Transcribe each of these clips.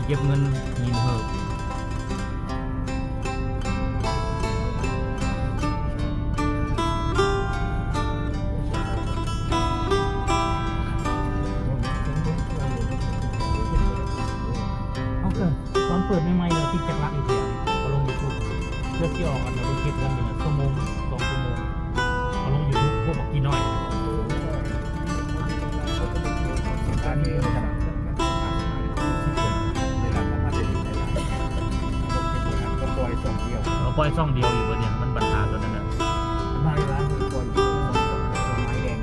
ເກັບເງິນຫີນເຫີບ. ເອົາເກີ ຕອນເປີດໃໝ່ໆ ລະຕິດຈັກຫຼັກອີກເທື່ອ ກໍລົງຢູທູບ ເພື່ອຊິອອກອັນ ໄປເກັບເງິນຢູ່ນັ້ນ ຊົ່ວໂມງ ສອງຊົ່ວໂມງ ກໍລົງຢູທູບ ພວກບັກກີນ້ອຍ. ເວລາເຂົາມາເຮັດໃຫ້ຫຼາຍ ກໍປ່ອຍຊ່ອງດຽວ ເອີ ປ່ອຍຊ່ອງດຽວຢູ່ ບັດນີ້ມັນບັນຫາຕົວນັ້ນນະ ມາເວລາເຂົາປ່ອຍຊ່ອງ ຊ່ອງໄມ້ແດງ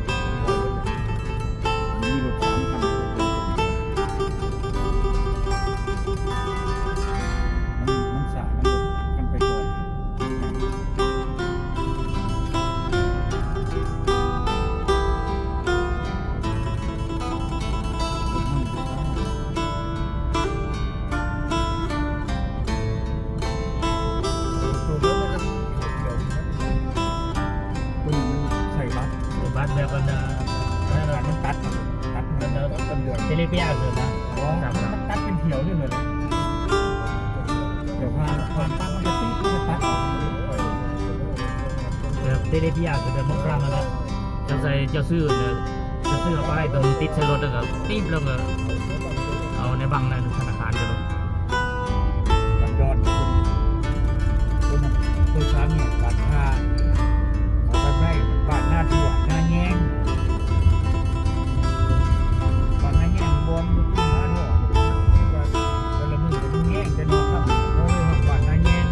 ມີລົດສາມຄັນ ມັນ ມັນສາຍ ມັນ ມັນໄປກ່ອນ. ຕົວນີ້ມັນໃສ່ບັດ ບັດແບບອັນນ່າ ມັນຕັດ ຕັດ ເທເລເປຍເກີນນະ ມັນຕັດເປັນຖຽວເລີຍ ດຽວຜ່ານ ຜ່ານປັບມັນຈະຕິດ ມັນຕັດອອກ ແບບເທເລເປຍເກີນ ແບບມັນຝຣັ່ງຫັ້ນນະ ເຈົ້າໃສ່ ເຈົ້າຊື້ ເຈົ້າຊື້ເອົາໄປ ຕົວນີ້ຕິດໃສ່ລົດ ແລ້ວກໍຕິດ ແລ້ວກໍເອົາໃນບັງໃນທະນາຄານເຈົ້າໂລດ. ບ້ານດອນ ເພິ່ນ ເພິ່ນ ເພິ່ນສາມແຍກບ້ານທ່າ ເອົາໄປໄປ ບ້ານນາທົ່ວ ນາແຍງ ບ້ານນາແຍງ ບ່ອນຢູ່ນາທົ່ວ ແຕ່ລະມື້ກໍແຍງແຕ່ນອນຄ່ຳ ເຂົາເອີ້ນວ່າບ້ານນາແຍງ.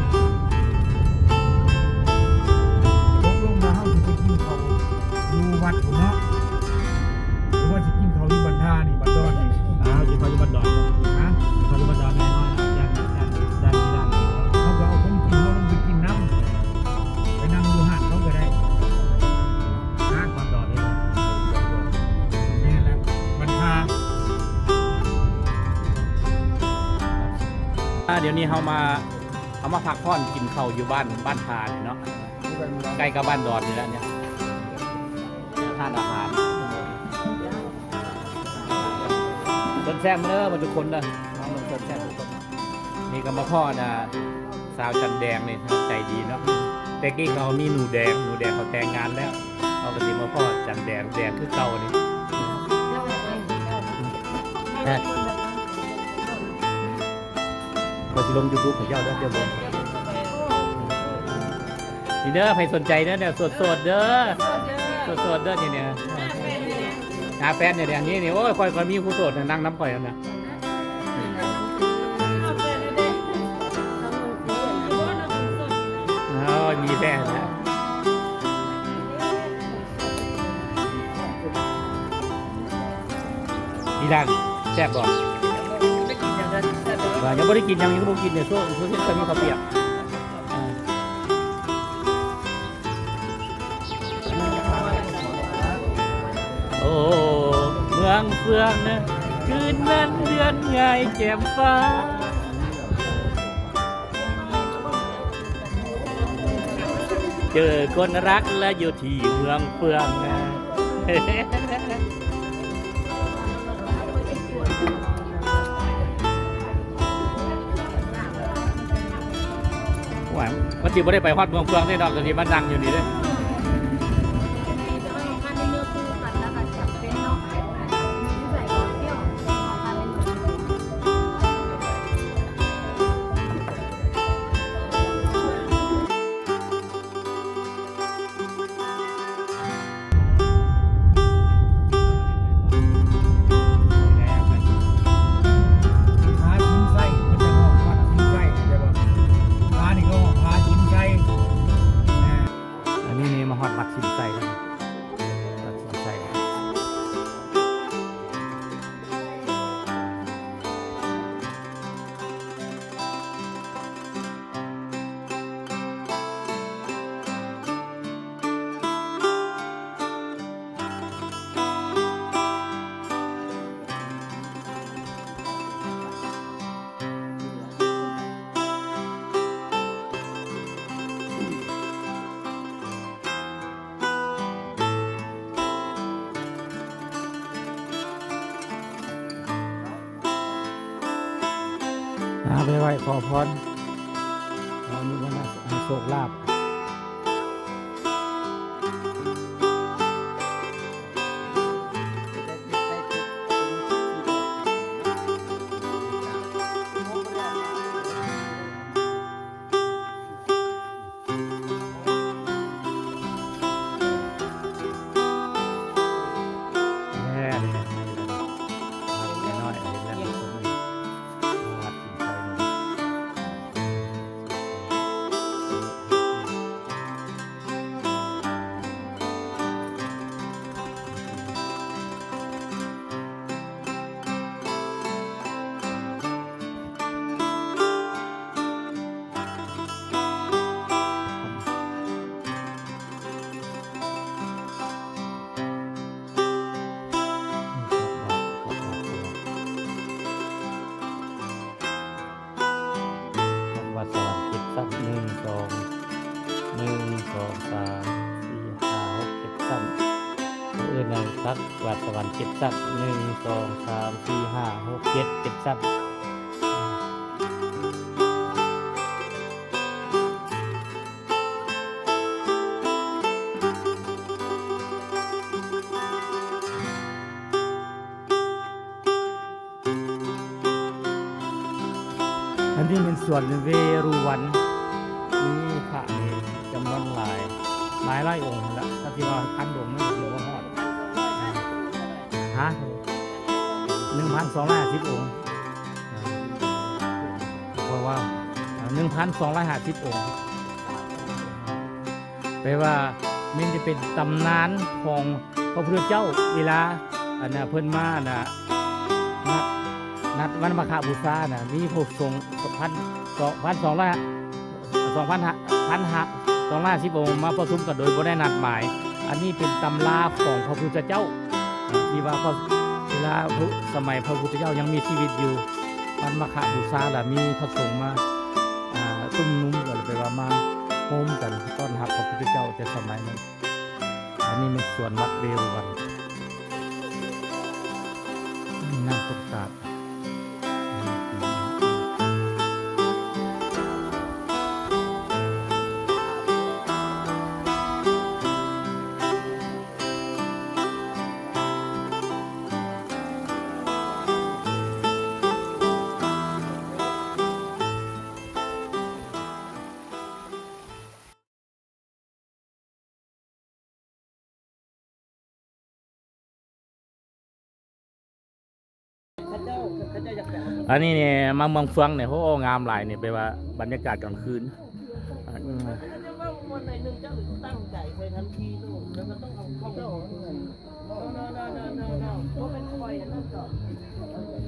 ຕົກລົງວ່າເຮົາຊິໄປກິນເຂົ້າຢູ່ວັດພຸ້ນເນາະ ຫຼືວ່າຊິກິນເຂົ້າຢູ່ບ້ານທ່ານີ້ ບ້ານດອນນີ້? ອ່າ ເຮົາກິນເຂົ້າຢູ່ບ້ານດອນ ຮະ? ກິນເຂົ້າຢູ່ບ້ານດອນແນ່ນອນ ຢ້ານ ຢ້ານ ຢ້ານມີຮ້ານ ເຮົາກໍເອົາຂອງກິນເຮົາລົງໄປກິນນຳ ໄປນັ່ງຢູ່ຮ້ານເຂົາກໍໄດ້ ຮ້ານບ້ານດອນນີ້ ແມ່ນແຫຼະ ບ້ານທ່າ. ອ່າ ດຽວນີ້ເຮົາມາ ເຮົາມາພັກຜ່ອນກິນເຂົ້າຢູ່ບ້ານ ບ້ານທ່ານີ້ເນາະ ໃກ້ກັບບ້ານດອນນີ້ແຫຼະ ເນຍ ຮ້ານອາຫານ ເຊີນແຊມເດີ ມາທຸກຄົນເດີ ມາເບິ່ງເຊີນແຊມທຸກຄົນ. ນີ້ກໍມາພໍ້ນະ ສາວຈັນແດງນີ້ໃຈດີເນາະ ແຕ່ກີ້ເຂົາມີໜູແດງ ໜູແດງເຂົາແຕ່ງງານແລ້ວ ເຮົາກໍຊິມາພໍ້ຈັນແດງ ແດງຄືເກົ່ານີ້. ຂ້ອຍຊິລົງຢູທູບໃຫ້ເຈົ້າເດີ ດຽວເບິ່ງ ນີ້ເດີ ໃຜສົນໃຈເດີ ໂສດໆເດີ ໂສດໆເດີ ນີ້ ນີ້ ຫາແຟນນີ້ ນີ້ ໂອ້ຍ ຂ້ອຍກໍມີຜູ້ໂສດນະ ນັ່ງນຳຂ້ອຍນະ ໂອ້ຍ ມີແທ້ນະ. ອີ່ດັງ ແຊບບໍ່? ຍັງບໍ່ໄດ້ກິນຫຍັງ ຍັງບໍ່ກິນເດ ຊ່ວງ ຊ່ວງນີ້ມີເຂົ້າປຽກ. ໂອ້ ເມືອງເຟືອງນະ ຄືນນັ້ນເດືອນງ່າຍແຈ່ມຟ້າ ເຈີຄົນຮັກລະຢູ່ທີ່ເມືອງເຟືອງນະ. ໂອ້ຍ ມັນຊິບໍ່ໄດ້ໄປຮອດເມືອງເຟືອງເດ້ເນາະ ກໍຊິມານັ່ງຢູ່ນີ້ເດ້. ຜາຊິນໄຊ ເພິ່ນຈະຮ້ອງວັດຊິນໄຊ ເຂົ້າໃຈບໍ່? ຜານີ້ເຂົາຮ້ອງຜາຊິນໄຊ ແມ່ນ. ອັນນີ້ນີ້ມາຮອດວັດຊິນໄຊແລ້ວ ວັດຊິນໄຊ. ໂ ພາໄປໄຫວ້ຂໍພອນ ຂໍມີເງິນໃຫ້ໂຊກລາບ. ວັດສະຫວັນເຈັດຊັ້ນ ໜຶ່ງ ສອງ ໜຶ່ງ ສອງ ສາມ ສີ່ ຫ້າ ຫົກ ເຈັດຊັ້ນ. ເອີ້ນວ່າວັດສະຫວັນເຈັດຊັ້ນ ໜຶ່ງ ສອງ ສາມ ສີ່ ຫ້າ ຫົກ ເຈັດ ເຈັດຊັ້ນ. ອັນນີ້ແມ່ນສວນເວລຸວັນ ມີພະນີ້ຈຳນວນຫຼາຍ ຫຼາຍໆອົງຫັ້ນລະ ຖ້າຊິວ່າພັນອົງມັນກໍຊິບໍ່ຮອດ. ຮະ? ໜຶ່ງພັນສອງຮ້ອຍຫ້າສິບອົງ. ເພາະວ່າ ໜຶ່ງພັນສອງຮ້ອຍຫ້າສິບອົງ ແປວ່າແມ່ນຈະເປັນຕຳນານຂອງພະພຸດທະເຈົ້າ ເວລາ ອັນນ່າ ເພິ່ນມາ ອັນນ່າ ນັດ ນັດວັນມາຄະບູຊານະ ມີພະສົງ ສອງພັນ ສອງພັນສອງຮ້ອຍ ສອງພັນຫ້າ ພັນຫ້າ ສອງຮ້ອຍຫ້າສິບອົງ ມາປະຊຸມກັນໂດຍບໍ່ໄດ້ນັດໝາຍ. ອັນນີ້ເປັນຕຳລາຂອງພະພຸດທະເຈົ້າ ທີ່ວ່າພະ ເວລາ ສະໄໝພະພຸດທະເຈົ້າຍັງມີຊີວິດຢູ່ ວັນມາຄະບູຊາ ລະມີພະສົງມາ ອ່າ ຊຸມນຸມກັນ ແປວ່າມາໂຮມກັນຕ້ອນຮັບພະພຸດທະເຈົ້າແຕ່ສະໄໝນັ້ນ. ອັນນີ້ແມ່ນສວນວັດເວລຸວັນ ມີນ້ຳສົງການ. ອັນນີ້ນີ້ມາເມືອງເຟືອງນີ້ ໂອ້ ງາມຫຼາຍນີ້ ແປວ່າບັນຍາກາດກາງຄືນ. ອືມ ບໍ່ແມ່ນຂ້ອຍອັນນັ້ນດອກ.